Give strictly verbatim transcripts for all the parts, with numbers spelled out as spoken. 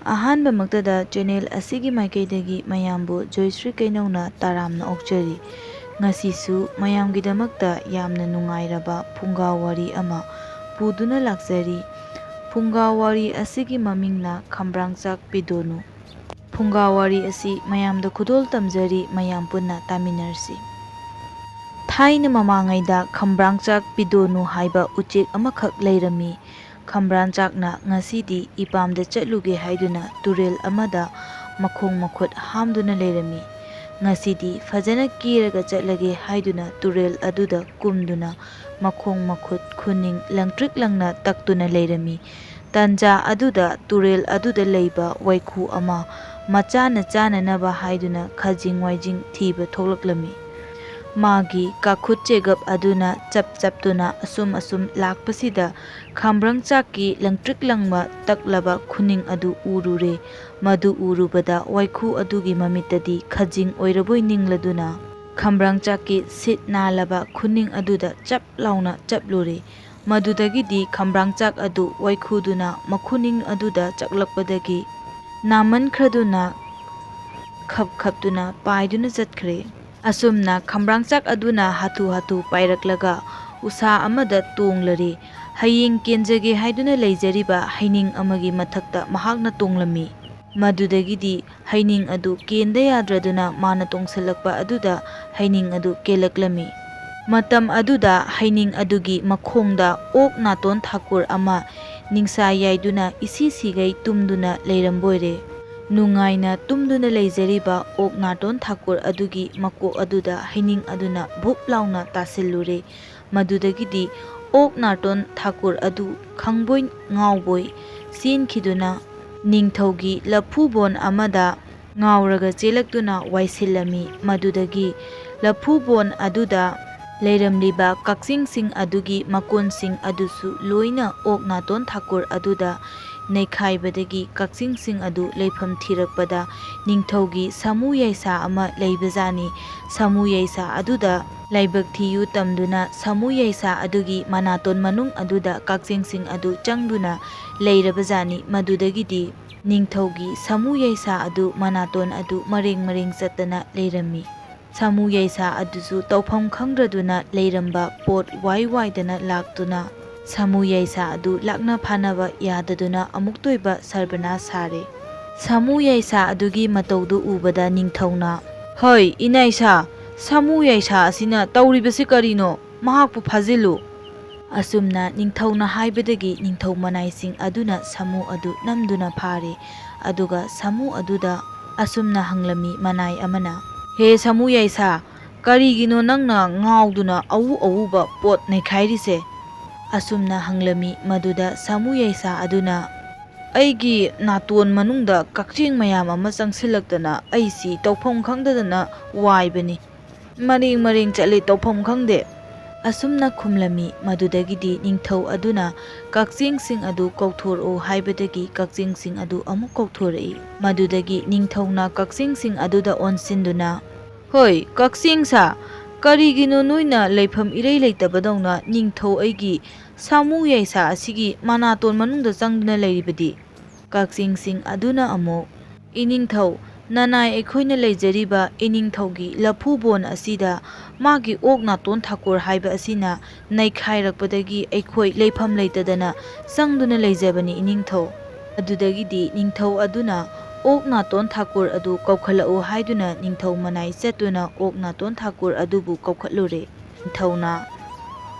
ꯑꯍꯥꯟꯕꯃꯛꯇꯗ channel ꯑꯁꯤꯒꯤ ꯃꯥꯏꯀꯩꯗꯒꯤ ꯃꯌꯥꯝꯕꯨ ꯖꯣꯏꯁ꯭ꯔꯤ ꯀꯩꯅꯧꯅ ꯇꯔꯥꯝꯅ ꯑꯣꯛꯆꯔꯤ꯫ ꯉꯁꯤꯁꯨ ꯃꯌꯥꯝꯒꯤꯗꯃꯛꯇ ꯌꯥꯝꯅ ꯅꯨꯡꯉꯥꯏꯔꯕ ꯐꯨꯡꯒꯥ ꯋꯥꯔꯤ ꯑꯃ ꯄꯨꯗꯨꯅ ꯂꯥꯛꯆꯔꯤ꯫ ꯐꯨꯡꯒꯥ ꯋꯥꯔꯤ ꯑꯁꯤꯒꯤ ꯃꯃꯤꯡꯅ ꯈꯝꯕ꯭ꯔꯥꯡꯆꯥꯛ ꯄꯤꯗꯣꯅꯨ꯫ ꯐꯨꯡꯒꯥ ꯋꯥꯔꯤ ꯑꯁꯤ ꯃꯌꯥꯝꯗ ꯈꯨꯗꯣꯜ ꯇꯝꯖꯔꯤ, ꯃꯌꯥꯝ ꯄꯨꯟꯅ ꯇꯥꯃꯤꯟꯅꯔꯁꯤ꯫ ꯊꯥꯏꯅ ꯃꯃꯥꯡꯉꯩꯗ ꯈꯝꯕ꯭ꯔꯥꯡꯆꯥꯛ ꯄꯤꯗꯣꯅꯨ ꯍꯥꯏꯕ ꯎꯆꯦꯛ ꯑꯃꯈꯛ ꯂꯩꯔꯝꯃꯤ꯫ ꯈꯝꯕ꯭ꯔꯥꯡꯆꯥꯛꯅ ꯉꯁꯤꯗꯤ ꯏꯄꯥꯝꯗ ꯆꯠꯂꯨꯒꯦ ꯍꯥꯏꯗꯨꯅ ꯇꯨꯔꯦꯜ ꯑꯃꯗ ꯃꯈꯣꯡ ꯃꯈꯨꯠ ꯍꯥꯝꯗꯨꯅ ꯂꯩꯔꯝꯃꯤ꯫ ꯉꯁꯤꯗꯤ ꯐꯖꯅ ꯀꯦꯔꯒ ꯆꯠꯂꯒꯦ ꯍꯥꯏꯗꯨꯅ ꯇꯨꯔꯦꯜ ꯑꯗꯨꯗ ꯀꯨꯝꯗꯨꯅ ꯃꯈꯣꯡ ꯃꯈꯨꯠ ꯈꯨꯅꯤꯡ ꯂꯪꯇ꯭ꯔꯤꯛ ꯂꯪꯅ ꯇꯛꯇꯨꯅ ꯂꯩꯔꯝꯃꯤ꯫ ꯇꯟꯖꯥ ꯑꯗꯨꯗ ꯇꯨꯔꯦꯜ ꯑꯗꯨꯗ ꯂꯩꯕ ꯋꯥꯏꯈꯨ ꯑꯃ ꯃꯆꯥꯅ ꯆꯥꯅꯅꯕ ꯍꯥꯏꯗꯨꯅ ꯈꯖꯤꯡ ꯋꯥꯏꯖꯤꯡ ꯊꯤꯕ ꯊꯣꯛꯂꯛꯂꯝꯃꯤ꯫ ꯃꯥꯒꯤ ꯀꯥꯈꯨꯠ ꯆꯦꯒꯞ ꯑꯗꯨꯅ ꯆꯞ ꯆꯞꯇꯨꯅ ꯑꯁꯨꯝ ꯑꯁꯨꯝ ꯂꯥꯛꯄꯁꯤꯗ ꯈꯝꯕ꯭ꯔꯪꯆꯥꯛꯀꯤ ꯂꯪꯇ꯭ꯔꯤꯛ ꯂꯪꯕ ꯇꯛꯂꯕ ꯈꯨꯅꯤꯡ ꯑꯗꯨ ꯎꯔꯨꯔꯦ꯫ ꯃꯗꯨ ꯎꯔꯨꯕꯗ ꯋꯥꯏꯈꯨ ꯑꯗꯨꯒꯤ ꯃꯃꯤꯠꯇꯗꯤ ꯈꯖꯤꯡ ꯑꯣꯏꯔꯕꯣꯏ ꯅꯤꯡꯂꯗꯨꯅ ꯈꯝꯕ꯭ꯔꯪꯆꯥꯛꯀꯤ ꯁꯤꯠ ꯅꯥꯜꯂꯕ ꯈꯨꯅꯤꯡ ꯑꯗꯨꯗ ꯆꯞ ꯂꯥꯎꯅ ꯆꯞꯂꯨꯔꯦ꯫ ꯃꯗꯨꯗꯒꯤꯗꯤ ꯈꯝꯕ꯭ꯔꯪꯆꯥꯛ ꯑꯗꯨ ꯋꯥꯏꯈꯨꯗꯨꯅ ꯃꯈꯨꯅꯤꯡ ꯑꯗꯨꯗ ꯆꯛꯂꯛꯄꯗꯒꯤ ꯅꯥꯃꯟꯈ꯭ꯔꯗꯨꯅ ꯈꯞ ꯈꯞꯇꯨꯅ ꯄꯥꯏꯗꯨꯅ ꯆꯠꯈ꯭ꯔꯦ꯫ ꯑꯁꯨꯝꯅ ꯈꯝꯕ꯭ꯔꯪꯆꯥꯛ ꯑꯗꯨꯅ ꯍꯥꯊꯨ ꯍꯥꯊꯨ ꯄꯥꯏꯔꯛꯂꯒ ꯎꯁꯥ ꯑꯃꯗ ꯇꯣꯡꯂꯔꯦ꯫ ꯍꯌꯦꯡ ꯀꯦꯟꯖꯒꯦ ꯍꯥꯏꯗꯨꯅ ꯂꯩꯖꯔꯤꯕ ꯍꯩꯅꯤꯡ ꯑꯃꯒꯤ ꯃꯊꯛꯇ ꯃꯍꯥꯛꯅ ꯇꯣꯡꯂꯝꯃꯤ꯫ ꯃꯗꯨꯗꯒꯤꯗꯤ ꯍꯩꯅꯤꯡ ꯑꯗꯨ ꯀꯦꯟꯗ ꯌꯥꯗ꯭ꯔꯗꯨꯅ ꯃꯥꯅ ꯇꯣꯡꯁꯤꯜꯂꯛꯄ ꯑꯗꯨꯗ ꯍꯩꯅꯤꯡ ꯑꯗꯨ ꯀꯦꯜꯂꯛꯂꯝꯃꯤ꯫ ꯃꯇꯝ ꯑꯗꯨꯗ ꯍꯩꯅꯤꯡ ꯑꯗꯨꯒꯤ ꯃꯈꯣꯡꯗ ꯑꯣꯛ ꯅꯥꯇꯣꯟ ꯊꯥꯀꯨꯔ ꯑꯃ ꯅꯤꯡꯁꯥ ꯌꯥꯏꯗꯨꯅ ꯏꯁꯤ ꯁꯤꯒꯩ ꯇꯨꯝꯗꯨꯅ ꯂꯩꯔꯝꯕꯣꯏꯔꯦ꯫ ꯅꯨꯡꯉꯥꯏꯅ ꯇꯨꯝꯗꯨꯅ ꯂꯩꯖꯔꯤꯕ ꯑꯣꯛ ꯅꯥꯇꯣꯟ ꯊꯥꯀꯨꯔ ꯑꯗꯨꯒꯤ ꯃꯀꯣꯛ ꯑꯗꯨꯗ ꯍꯩꯅꯤꯡ ꯑꯗꯨꯅ ꯚꯨꯞ ꯂꯥꯎꯅ ꯇꯥꯁꯤꯜꯂꯨꯔꯦ꯫ ꯃꯗꯨꯗꯒꯤꯗꯤ ꯑꯣꯛ ꯅꯥꯇꯣꯟ ꯊꯥꯀꯨꯔ ꯑꯗꯨ ꯈꯪꯕꯣꯏ ꯉꯥꯎꯕꯣꯏ ꯆꯦꯟꯈꯤꯗꯨꯅ ꯅꯤꯡꯊꯧꯒꯤ ꯂꯐꯨꯕꯣꯟ ꯑꯃꯗ ꯉꯥꯎꯔꯒ ꯆꯦꯜꯂꯛꯇꯨꯅ ꯋꯥꯏꯁꯤꯜꯂꯝꯃꯤ꯫ ꯃꯗꯨꯗꯒꯤ ꯂꯐꯨꯕꯣꯟ ꯑꯗꯨꯗ ꯂꯩꯔꯝꯂꯤꯕ ꯀꯛꯆꯤꯡꯁꯤꯡ ꯑꯗꯨꯒꯤ ꯃꯀꯣꯟꯁꯤꯡ ꯑꯗꯨꯁꯨ ꯂꯣꯏꯅ ꯑꯣꯛ ꯅꯥꯇꯣꯟ ꯊꯥꯀꯨꯔ ꯑꯗꯨꯗ ꯅꯩꯈꯥꯏꯕꯗꯒꯤ ꯀꯛꯆꯦꯡꯁꯤꯡ ꯑꯗꯨ ꯂꯩꯐꯝ ꯊꯤꯔꯛꯄꯗ ꯅꯤꯡꯊꯧꯒꯤ ꯁꯥꯃꯨ ꯌꯥꯏꯁꯥ ꯑꯃ ꯂꯩꯕꯖꯥꯠꯅꯤ꯫ ꯁꯥꯃꯨ ꯌꯥꯏꯁꯥ ꯑꯗꯨꯗ ꯂꯥꯏꯕꯛ ꯊꯤꯌꯨ ꯇꯝꯗꯨꯅ ꯁꯥꯃꯨ ꯌꯥꯏꯁꯥ ꯑꯗꯨꯒꯤ ꯃꯅꯥꯇꯣꯟ ꯃꯅꯨꯡ ꯑꯗꯨꯗ ꯀꯛꯆꯦꯡꯁꯤꯡ ꯑꯗꯨ ꯆꯪꯗꯨꯅ ꯂꯩꯔꯕꯖꯥꯠꯅꯤ꯫ ꯃꯗꯨꯗꯒꯤꯗꯤ ꯅꯤꯡꯊꯧꯒꯤ ꯁꯥꯃꯨ ꯌꯥꯏꯁꯥ ꯑꯗꯨ ꯃꯅꯥꯇꯣꯟ ꯑꯗꯨ ꯃꯔꯦꯡ ꯃꯔꯦꯡ ꯆꯠꯇꯅ ꯂꯩꯔꯝꯃꯤ꯫ ꯁꯥꯃꯨ ꯌꯥꯏꯁꯥ ꯑꯗꯨꯁꯨ ꯇꯧꯐꯝ ꯈꯪꯗ꯭ꯔꯗꯨꯅ ꯂꯩꯔꯝꯕ ꯄꯣꯠ ꯋꯥꯏ ꯋꯥꯏꯗꯅ ꯂꯥꯛꯇꯨꯅ ꯁꯥꯃꯨ ꯌꯥꯏꯁꯥ ꯑꯗꯨ ꯂꯥꯛꯅ ꯐꯥꯅꯕ ꯌꯥꯗꯗꯨꯅ ꯑꯃꯨꯛꯇꯣꯏꯕ ꯁꯔꯕꯅꯥꯁ ꯁꯥꯔꯦ꯫ ꯁꯥꯃꯨ ꯌꯥꯏꯁꯥ ꯑꯗꯨꯒꯤ ꯃꯇꯧꯗꯨ ꯎꯕꯗ ꯅꯤꯡꯊꯧꯅ, "ꯍꯣꯏ, ꯏꯅꯥꯏꯁꯥ, ꯁꯥꯃꯨ ꯌꯥꯏꯁꯥ ꯑꯁꯤꯅ ꯇꯧꯔꯤꯕꯁꯤ ꯀꯔꯤꯅꯣ? ꯃꯍꯥꯛꯄꯨ ꯐꯥꯖꯤꯜꯂꯨ!" ꯑꯁꯨꯝꯅ ꯅꯤꯡꯊꯧꯅ ꯍꯥꯏꯕꯗꯒꯤ ꯅꯤꯡꯊꯧ ꯃꯅꯥꯏꯁꯤꯡ ꯑꯗꯨꯅ ꯁꯥꯃꯨ ꯑꯗꯨ ꯅꯝꯗꯨꯅ ꯐꯥꯔꯦ꯫ ꯑꯗꯨꯒ ꯁꯥꯃꯨ ꯑꯗꯨꯗ ꯑꯁꯨꯝꯅ ꯍꯪꯂꯝꯃꯤ ꯃꯅꯥꯏ ꯑꯃꯅ, "ꯍꯦ ꯁꯥꯃꯨ ꯌꯥꯏꯁꯥ, ꯀꯔꯤꯒꯤꯅꯣ ꯅꯪꯅ ꯉꯥꯎꯗꯨꯅ ꯑꯎ ꯑꯎꯕ ꯄꯣꯠ ꯅꯩꯈꯥꯏꯔꯤꯁꯦ?" ꯑꯁꯨꯝꯅ ꯍꯪꯂꯝꯃꯤ꯫ ꯃꯗꯨꯗ ꯁꯥꯃꯨ ꯌꯥꯏꯁꯥ ꯑꯗꯨꯅ, "ꯑꯩꯒꯤ ꯅꯥꯇꯣꯟ ꯃꯅꯨꯡꯗ ꯀꯛꯆꯦꯡ ꯃꯌꯥꯝ ꯑꯃ ꯆꯪꯁꯤꯜꯂꯛꯇꯅ ꯑꯩꯁꯤ ꯇꯧꯐꯝ ꯈꯪꯗꯗꯅ ꯋꯥꯏꯕꯅꯤ꯫ ꯃꯔꯦꯡ ꯃꯔꯦꯡ ꯆꯠꯂꯤ, ꯇꯧꯐꯝ ꯈꯪꯗꯦ꯫" ꯑꯁꯨꯝꯅ ꯈꯨꯝꯂꯝꯃꯤ꯫ ꯃꯗꯨꯗꯒꯤꯗꯤ ꯅꯤꯡꯊꯧ ꯑꯗꯨꯅ ꯀꯛꯆꯦꯡꯁꯤꯡ ꯑꯗꯨ ꯀꯧꯊꯣꯔꯛꯎ ꯍꯥꯏꯕꯗꯒꯤ ꯀꯛꯆꯦꯡꯁꯤꯡ ꯑꯗꯨ ꯑꯃꯨꯛ ꯀꯧꯊꯣꯔꯛꯏ꯫ ꯃꯗꯨꯗꯒꯤ ꯅꯤꯡꯊꯧꯅ ꯀꯛꯆꯦꯡꯁꯤꯡ ꯑꯗꯨꯗ ꯑꯣꯟꯁꯤꯟꯗꯨꯅ, "ꯍꯣꯏ, ꯀꯛꯆꯦꯡ ꯁꯥ, ꯀꯔꯤꯒꯤꯅꯣ ꯅꯣꯏꯅ ꯂꯩꯐꯝ ꯏꯔꯩ ꯂꯩꯇꯕꯗꯧꯅ ꯅꯤꯡꯊꯧ ꯑꯩꯒꯤ ꯁꯥꯃꯨ ꯌꯥꯏꯁꯥ ꯑꯁꯤꯒꯤ ꯃꯅꯥꯇꯣꯟ ꯃꯅꯨꯡꯗ ꯆꯪꯗꯨꯅ ꯂꯩꯔꯤꯕꯗꯤ?" ꯀꯛꯆꯦꯡꯁꯤꯡ ꯑꯗꯨꯅ ꯑꯃꯨꯛ, "ꯏꯅꯤꯡꯊꯧ, ꯅꯅꯥꯏ ꯑꯩꯈꯣꯏꯅ ꯂꯩꯖꯔꯤꯕ ꯏꯅꯤꯡꯊꯧꯒꯤ ꯂꯐꯨꯕꯣꯟ ꯑꯁꯤꯗ ꯃꯥꯒꯤ ꯑꯣꯛ ꯅꯥꯇꯣꯟ ꯊꯥꯀꯨꯔ ꯍꯥꯏꯕ ꯑꯁꯤꯅ ꯅꯩꯈꯥꯏꯔꯛꯄꯗꯒꯤ ꯑꯩꯈꯣꯏ ꯂꯩꯐꯝ ꯂꯩꯇꯗꯅ ꯆꯪꯗꯨꯅ ꯂꯩꯖꯕꯅꯤ ꯏꯅꯤꯡꯊꯧ꯫" ꯑꯗꯨꯗꯒꯤꯗꯤ ꯅꯤꯡꯊꯧ ꯑꯗꯨꯅ ꯑꯣꯛ ꯅꯥꯇꯣꯟ ꯊꯥꯀꯨꯔ ꯑꯗꯨ ꯀꯧꯈꯠꯂꯛꯎ ꯍꯥꯏꯗꯨꯅ ꯅꯤꯡꯊꯧ ꯃꯅꯥꯏ ꯆꯠꯇꯨꯅ ꯑꯣꯛ ꯅꯥꯇꯣꯟ ꯊꯥꯀꯨꯔ ꯑꯗꯨꯕꯨ ꯀꯧꯈꯠꯂꯨꯔꯦ꯫ ꯅꯤꯡꯊꯧꯅ,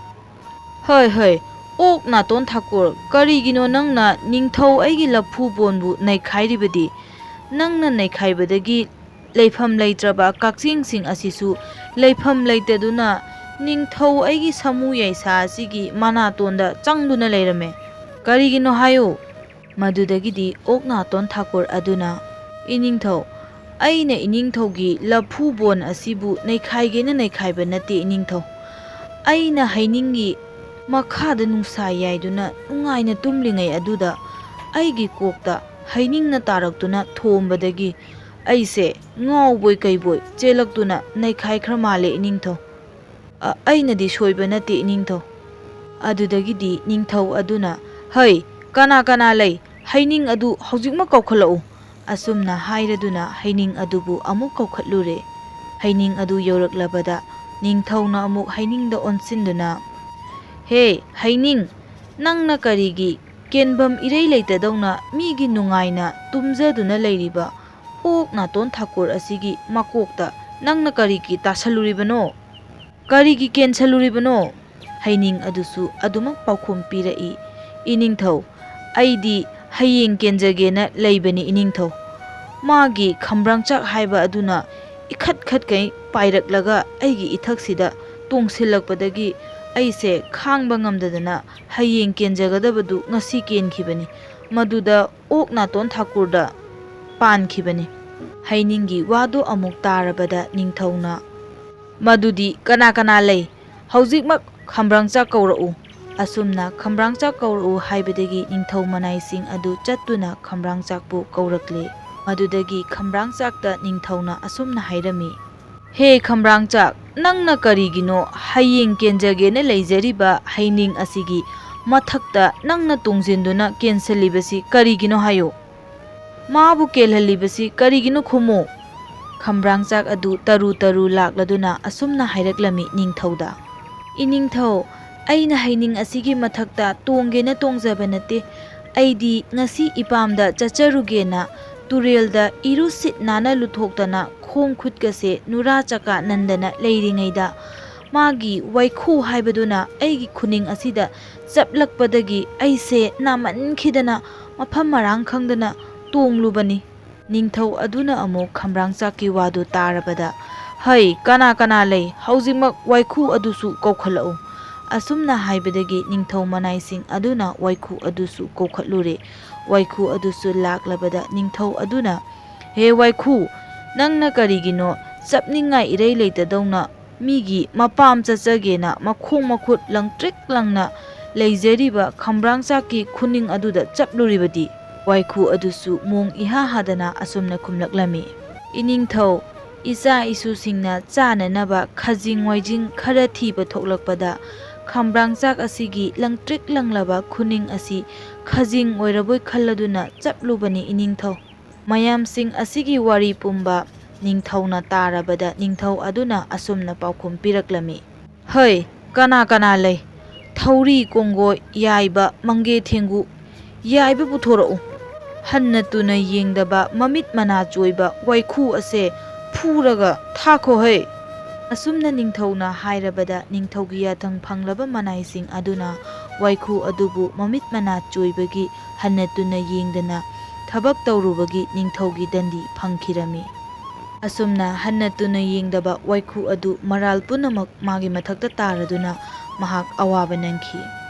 "ꯍꯣꯏ, ꯍꯣꯏ, ꯑꯣꯛ ꯅꯥꯇꯣꯟ ꯊꯥꯀꯨꯔ, ꯀꯔꯤꯒꯤꯅꯣ ꯅꯪꯅ ꯅꯤꯡꯊꯧ ꯑꯩꯒꯤ ꯂꯐꯨꯕꯣꯟꯕꯨ ꯅꯩꯈꯥꯏꯔꯤꯕꯗꯤ? ꯅꯪꯅ ꯅꯩꯈꯥꯏꯕꯗꯒꯤ ꯂꯩꯐꯝ ꯂꯩꯇ꯭ꯔꯕ ꯀꯛꯆꯦꯡꯁꯤꯡ ꯑꯁꯤꯁꯨ ꯂꯩꯐꯝ ꯂꯩꯇꯗꯨꯅ ꯅꯤꯡꯊꯧ ꯑꯩꯒꯤ ꯁꯥꯃꯨ ꯌꯥꯏꯁꯥ ꯑꯁꯤꯒꯤ ꯃꯅꯥꯇꯣꯟꯗ ꯆꯪꯗꯨꯅ ꯂꯩꯔꯝꯃꯦ꯫ ꯀꯔꯤꯒꯤꯅꯣ ꯍꯥꯏꯌꯨ?" ꯃꯗꯨꯗꯒꯤꯗꯤ ꯑꯣꯛ ꯅꯥꯇꯣꯟ ꯊꯥꯀꯨꯔ ꯑꯗꯨꯅ, "ꯏꯅꯤꯡꯊꯧ, ꯑꯩꯅ ꯏꯅꯤꯡꯊꯧꯒꯤ ꯂꯐꯨꯕꯣꯟ ꯑꯁꯤꯕꯨ ꯅꯩꯈꯥꯏꯒꯦꯅ ꯅꯩꯈꯥꯏꯕ ꯅꯠꯇꯦ ꯏꯅꯤꯡꯊꯧ꯫ ꯑꯩꯅ ꯍꯩꯅꯤꯡꯉꯤ, ꯃꯈꯥꯗ ꯅꯨꯡꯁꯥ ꯌꯥꯏꯗꯨꯅ ꯅꯨꯡꯉꯥꯏꯅ ꯇꯨꯝꯂꯤꯉꯩ ꯑꯗꯨꯗ ꯑꯩꯒꯤ ꯀꯣꯛꯇ ꯍꯩꯅꯤꯡꯅ ꯇꯥꯔꯛꯇꯨꯅ ꯊꯣꯝꯕꯗꯒꯤ ꯑꯩꯁꯦ ꯉꯥꯎꯕꯣꯏ ꯀꯩꯕꯣꯏ ꯆꯦꯜꯂꯛꯇꯨꯅ ꯅꯩꯈꯥꯏꯈ꯭ꯔ ꯃꯥꯜꯂꯦ ꯏꯅꯤꯡꯊꯧ꯫ "ꯑ, ꯑꯩꯅꯗꯤ ꯁꯣꯏꯕ ꯅꯠꯇꯦ ꯏꯅꯤꯡꯊꯧ"꯫ ꯑꯗꯨꯗꯒꯤꯗꯤ ꯅꯤꯡꯊꯧ ꯑꯗꯨꯅ, "ꯍꯩ, ꯀꯅꯥ ꯀꯅꯥ ꯂꯩ? ꯍꯩꯅꯤꯡ ꯑꯗꯨ ꯍꯧꯖꯤꯛꯃꯛ ꯀꯧꯈꯠꯂꯛꯎ"꯫ ꯑꯁꯨꯝꯅ ꯍꯥꯏꯔꯗꯨꯅ ꯍꯩꯅꯤꯡ ꯑꯗꯨꯕꯨ ꯑꯃꯨꯛ ꯀꯧꯈꯠꯂꯨꯔꯦ꯫ ꯍꯩꯅꯤꯡ ꯑꯗꯨ ꯌꯧꯔꯛꯂꯕꯗ ꯅꯤꯡꯊꯧꯅ ꯑꯃꯨꯛ ꯍꯩꯅꯤꯡꯗ ꯑꯣꯟꯁꯤꯟꯗꯨꯅ, "ꯍꯦ ꯍꯩꯅꯤꯡ, ꯅꯪꯅ ꯀꯔꯤꯒꯤ ꯀꯦꯟꯐꯝ ꯏꯔꯩ ꯂꯩꯇꯗꯧꯅ ꯃꯤꯒꯤ ꯅꯨꯡꯉꯥꯏꯅ ꯇꯨꯝꯖꯗꯨꯅ ꯂꯩꯔꯤꯕ ꯑꯣꯛ ꯅꯥꯇꯣꯟ ꯊꯥꯀꯨꯔ ꯑꯁꯤꯒꯤ ꯃꯀꯣꯛꯇ ꯅꯪꯅ ꯀꯔꯤꯒꯤ ꯇꯥꯁꯜꯂꯨꯔꯤꯕꯅꯣ? ꯀꯔꯤꯒꯤ ꯀꯦꯟꯁꯜꯂꯨꯔꯤꯕꯅꯣ?" ꯍꯩꯅꯤꯡ ꯑꯗꯨꯁꯨ ꯑꯗꯨꯃꯛ ꯄꯥꯎꯈꯨꯝ ꯄꯤꯔꯛꯏ, "ꯏꯅꯤꯡꯊꯧ, ꯑꯩꯗꯤ ꯍꯌꯦꯡ ꯀꯦꯟꯖꯒꯦꯅ ꯂꯩꯕꯅꯤ ꯏꯅꯤꯡꯊꯧ꯫ ꯃꯥꯒꯤ ꯈꯝꯕ꯭ꯔꯥꯡꯆꯥꯛ ꯍꯥꯏꯕ ꯑꯗꯨꯅ ꯏꯈꯠ ꯈꯠꯈꯩ ꯄꯥꯏꯔꯛꯂꯒ ꯑꯩꯒꯤ ꯏꯊꯛꯁꯤꯗ ꯇꯣꯡꯁꯤꯜꯂꯛꯄꯗꯒꯤ ꯑꯩꯁꯦ ꯈꯥꯡꯕ ꯉꯝꯗꯗꯅ ꯍꯌꯦꯡ ꯀꯦꯟꯖꯒꯗꯕꯗꯨ ꯉꯁꯤ ꯀꯦꯟꯈꯤꯕꯅꯤ꯫ ꯃꯗꯨꯗ ꯑꯣꯛ ꯅꯥꯇꯣꯟ ꯊꯥꯀꯨꯔꯗ ꯄꯥꯟꯈꯤꯕꯅꯤ"꯫ ꯍꯩꯅꯤꯡꯒꯤ ꯋꯥꯗꯨ ꯑꯃꯨꯛ ꯇꯥꯔꯕꯗ ꯅꯤꯡꯊꯧꯅ, "ꯃꯗꯨꯗꯤ ꯀꯅꯥ ꯀꯅꯥ ꯂꯩ? ꯍꯧꯖꯤꯛꯃꯛ ꯈꯝꯕ꯭ꯔꯥꯡꯆꯥꯛ ꯀꯧꯔꯛꯎ"꯫ ꯑꯁꯨꯝꯅ "ꯈꯝꯕ꯭ꯔꯥꯡꯆꯥꯛ ꯀꯧꯔꯛꯎ" ꯍꯥꯏꯕꯗꯒꯤ ꯅꯤꯡꯊꯧ ꯃꯅꯥꯏꯁꯤꯡ ꯑꯗꯨ ꯆꯠꯇꯨꯅ ꯈꯝꯕ꯭ꯔꯥꯡꯆꯥꯛꯄꯨ ꯀꯧꯔꯛꯂꯦ꯫ ꯃꯗꯨꯗꯒꯤ ꯈꯝꯕ꯭ꯔꯥꯡꯆꯥꯛꯇ ꯅꯤꯡꯊꯧꯅ ꯑꯁꯨꯝꯅ ꯍꯥꯏꯔꯝꯃꯤ, "ꯍꯦ ꯈꯝꯕ꯭ꯔꯥꯡꯆꯥꯛ, ꯅꯪꯅ ꯀꯔꯤꯒꯤꯅꯣ ꯍꯌꯦꯡ ꯀꯦꯟꯖꯒꯦꯅ ꯂꯩꯖꯔꯤꯕ ꯍꯩꯅꯤꯡ ꯑꯁꯤꯒꯤ ꯃꯊꯛꯇ ꯅꯪꯅ ꯇꯣꯡꯁꯤꯟꯗꯨꯅ ꯀꯦꯟꯁꯜꯂꯤꯕꯁꯤ ꯀꯔꯤꯒꯤꯅꯣ ꯍꯥꯏꯌꯨ? ꯃꯥꯕꯨ ꯀꯦꯜꯍꯜꯂꯤꯕꯁꯤ ꯀꯔꯤꯒꯤꯅꯣ ꯈꯨꯝꯃꯨ"? ꯈꯝꯕ꯭ꯔꯥꯡꯆꯥꯛ ꯑꯗꯨ ꯇꯔꯨ ꯇꯔꯨ ꯂꯥꯛꯂꯗꯨꯅ ꯑꯁꯨꯝꯅ ꯍꯥꯏꯔꯛꯂꯝꯃꯤ ꯅꯤꯡꯊꯧꯗ, "ꯏꯅꯤꯡꯊꯧ, ꯑꯩꯅ ꯍꯩꯅꯤꯡ ꯑꯁꯤꯒꯤ ꯃꯊꯛꯇ ꯇꯣꯡꯒꯦꯅ ꯇꯣꯡꯖꯕ ꯅꯠꯇꯦ꯫ ꯑꯩꯗꯤ ꯉꯁꯤ ꯏꯄꯥꯝꯗ ꯆꯠꯆꯔꯨꯒꯦꯅ ꯇꯨꯔꯦꯜꯗ ꯏꯔꯨ ꯁꯤꯠ ꯅꯥꯟꯅ ꯂꯨꯊꯣꯛꯇꯅ ꯈꯣꯡ ꯈꯨꯠꯀꯁꯦ ꯅꯨꯔꯥ ꯆꯀꯥ ꯅꯟꯗꯅ ꯂꯩꯔꯤꯉꯩꯗ ꯃꯥꯒꯤ ꯋꯥꯏꯈꯨ ꯍꯥꯏꯕꯗꯨꯅ ꯑꯩꯒꯤ ꯈꯨꯅꯤꯡ ꯑꯁꯤꯗ ꯆꯞꯂꯛꯄꯗꯒꯤ ꯑꯩꯁꯦ ꯅꯥꯃꯟꯈꯤꯗꯅ ꯃꯐꯝ ꯃꯔꯥꯡ ꯈꯪꯗꯅ ꯇꯣꯡꯂꯨꯕꯅꯤ"꯫ ꯅꯤꯡꯊꯧ ꯑꯗꯨꯅ ꯑꯃꯨꯛ ꯈꯝꯕ꯭ꯔꯥꯡꯆꯥꯛꯀꯤ ꯋꯥꯗꯨ ꯇꯥꯔꯕꯗ, "ꯍꯩ, ꯀꯅꯥ ꯀꯅꯥ ꯂꯩ? ꯍꯧꯖꯤꯛꯃꯛ ꯋꯥꯏꯈꯨ ꯑꯗꯨꯁꯨ ꯀꯧꯈꯠꯂꯛꯎ"꯫ ꯑꯁꯨꯝꯅ ꯍꯥꯏꯕꯗꯒꯤ ꯅꯤꯡꯊꯧ ꯃꯅꯥꯏꯁꯤꯡ ꯑꯗꯨꯅ ꯋꯥꯏꯈꯨ ꯑꯗꯨꯁꯨ ꯀꯧꯈꯠꯂꯨꯔꯦ꯫ ꯋꯥꯏꯈꯨ ꯑꯗꯨꯁꯨ ꯂꯥꯛꯂꯕꯗ ꯅꯤꯡꯊꯧ ꯑꯗꯨꯅ, "ꯍꯦ ꯋꯥꯏꯈꯨ, ꯅꯪꯅ ꯀꯔꯤꯒꯤꯅꯣ ꯆꯞꯅꯤꯡꯉꯥꯏ ꯏꯔꯩ ꯂꯩꯇꯗꯧꯅ ꯃꯤꯒꯤ ꯃꯄꯥꯝ ꯆꯠꯆꯒꯦꯅ ꯃꯈꯣꯡ ꯃꯈꯨꯠ ꯂꯪꯇ꯭ꯔꯤꯛ ꯂꯪꯅ ꯂꯩꯖꯔꯤꯕ ꯈꯝꯕ꯭ꯔꯥꯡꯆꯥꯛꯀꯤ ꯈꯨꯅꯤꯡ ꯑꯗꯨꯗ ꯆꯞꯂꯨꯔꯤꯕꯗꯤ? ꯋꯥꯏꯈꯨ ꯑꯗꯨꯁꯨ ꯃꯣꯡ ꯏꯍꯥ ꯍꯥꯗꯅ ꯑꯁꯨꯝꯅ ꯈꯨꯝꯂꯛꯂꯝꯃꯤ, "ꯏꯅꯤꯡꯊꯧ, ꯏꯆꯥ ꯏꯁꯨꯁꯤꯡꯅ ꯆꯥꯅꯅꯕ ꯈꯖꯤꯡ ꯋꯥꯏꯖꯤꯡ ꯈꯔ ꯊꯤꯕ ꯊꯣꯛꯂꯛꯄꯗ ꯈꯝꯕ꯭ꯔꯥꯡꯆꯥꯛ ꯑꯁꯤꯒꯤ ꯂꯪꯇ꯭ꯔꯤꯛ ꯂꯪꯂꯕ ꯈꯨꯅꯤꯡ ꯑꯁꯤ ꯈꯖꯤꯡ ꯑꯣꯏꯔꯕꯣꯏ ꯈꯜꯂꯗꯨꯅ ꯆꯞꯂꯨꯕꯅꯤ ꯏꯅꯤꯡꯊꯧ"꯫ ꯃꯌꯥꯝꯁꯤꯡ ꯑꯁꯤꯒꯤ ꯋꯥꯔꯤ ꯄꯨꯝꯕ ꯅꯤꯡꯊꯧꯅ ꯇꯥꯔꯕꯗ ꯅꯤꯡꯊꯧ ꯑꯗꯨꯅ ꯑꯁꯨꯝꯅ ꯄꯥꯎꯈꯨꯝ ꯄꯤꯔꯛꯂꯝꯃꯤ, "ꯍꯩ, ꯀꯅꯥ ꯀꯅꯥ ꯂꯩ? ꯊꯧꯔꯤ, ꯀꯣꯡꯒꯣꯏ, ꯌꯥꯏꯕ, ꯃꯪꯒꯦ ꯊꯦꯡꯒꯨ, ꯌꯥꯏꯕ ꯄꯨꯊꯣꯔꯛꯎ꯫ ꯍꯟꯅ ꯇꯨꯅ ꯌꯦꯡꯗꯕ ꯃꯃꯤꯠ ꯃꯅꯥ ꯆꯣꯏꯕ ꯋꯥꯏꯈꯨ ꯑꯁꯦ ꯐꯨꯔꯒ ꯊꯥꯈꯣ ꯍꯩ!" ꯑꯁꯨꯝꯅ ꯅꯤꯡꯊꯧꯅ ꯍꯥꯏꯔꯕꯗ ꯅꯤꯡꯊꯧꯒꯤ ꯌꯥꯊꯪ ꯐꯪꯂꯕ ꯃꯅꯥꯏꯁꯤꯡ ꯑꯗꯨꯅ ꯋꯥꯏꯈꯨ ꯑꯗꯨꯕꯨ ꯃꯃꯤꯠ ꯃꯅꯥ ꯆꯣꯏꯕꯒꯤ ꯍꯟꯅ ꯇꯨꯅ ꯌꯦꯡꯗꯅ ꯊꯕꯛ ꯇꯧꯔꯨꯕꯒꯤ ꯅꯤꯡꯊꯧꯒꯤ ꯗꯟꯗꯤ ꯐꯪꯈꯤꯔꯝꯃꯤ꯫ ꯑꯁꯨꯝꯅ ꯍꯟꯅ ꯇꯨꯅ ꯌꯦꯡꯗꯕ ꯋꯥꯏꯈꯨ ꯑꯗꯨ ꯃꯔꯥꯜ ꯄꯨꯝꯅꯃꯛ ꯃꯥꯒꯤ ꯃꯊꯛꯇ ꯇꯥꯔꯗꯨꯅ ꯃꯍꯥꯛ ꯑꯋꯥꯕ ꯅꯪꯈꯤ꯫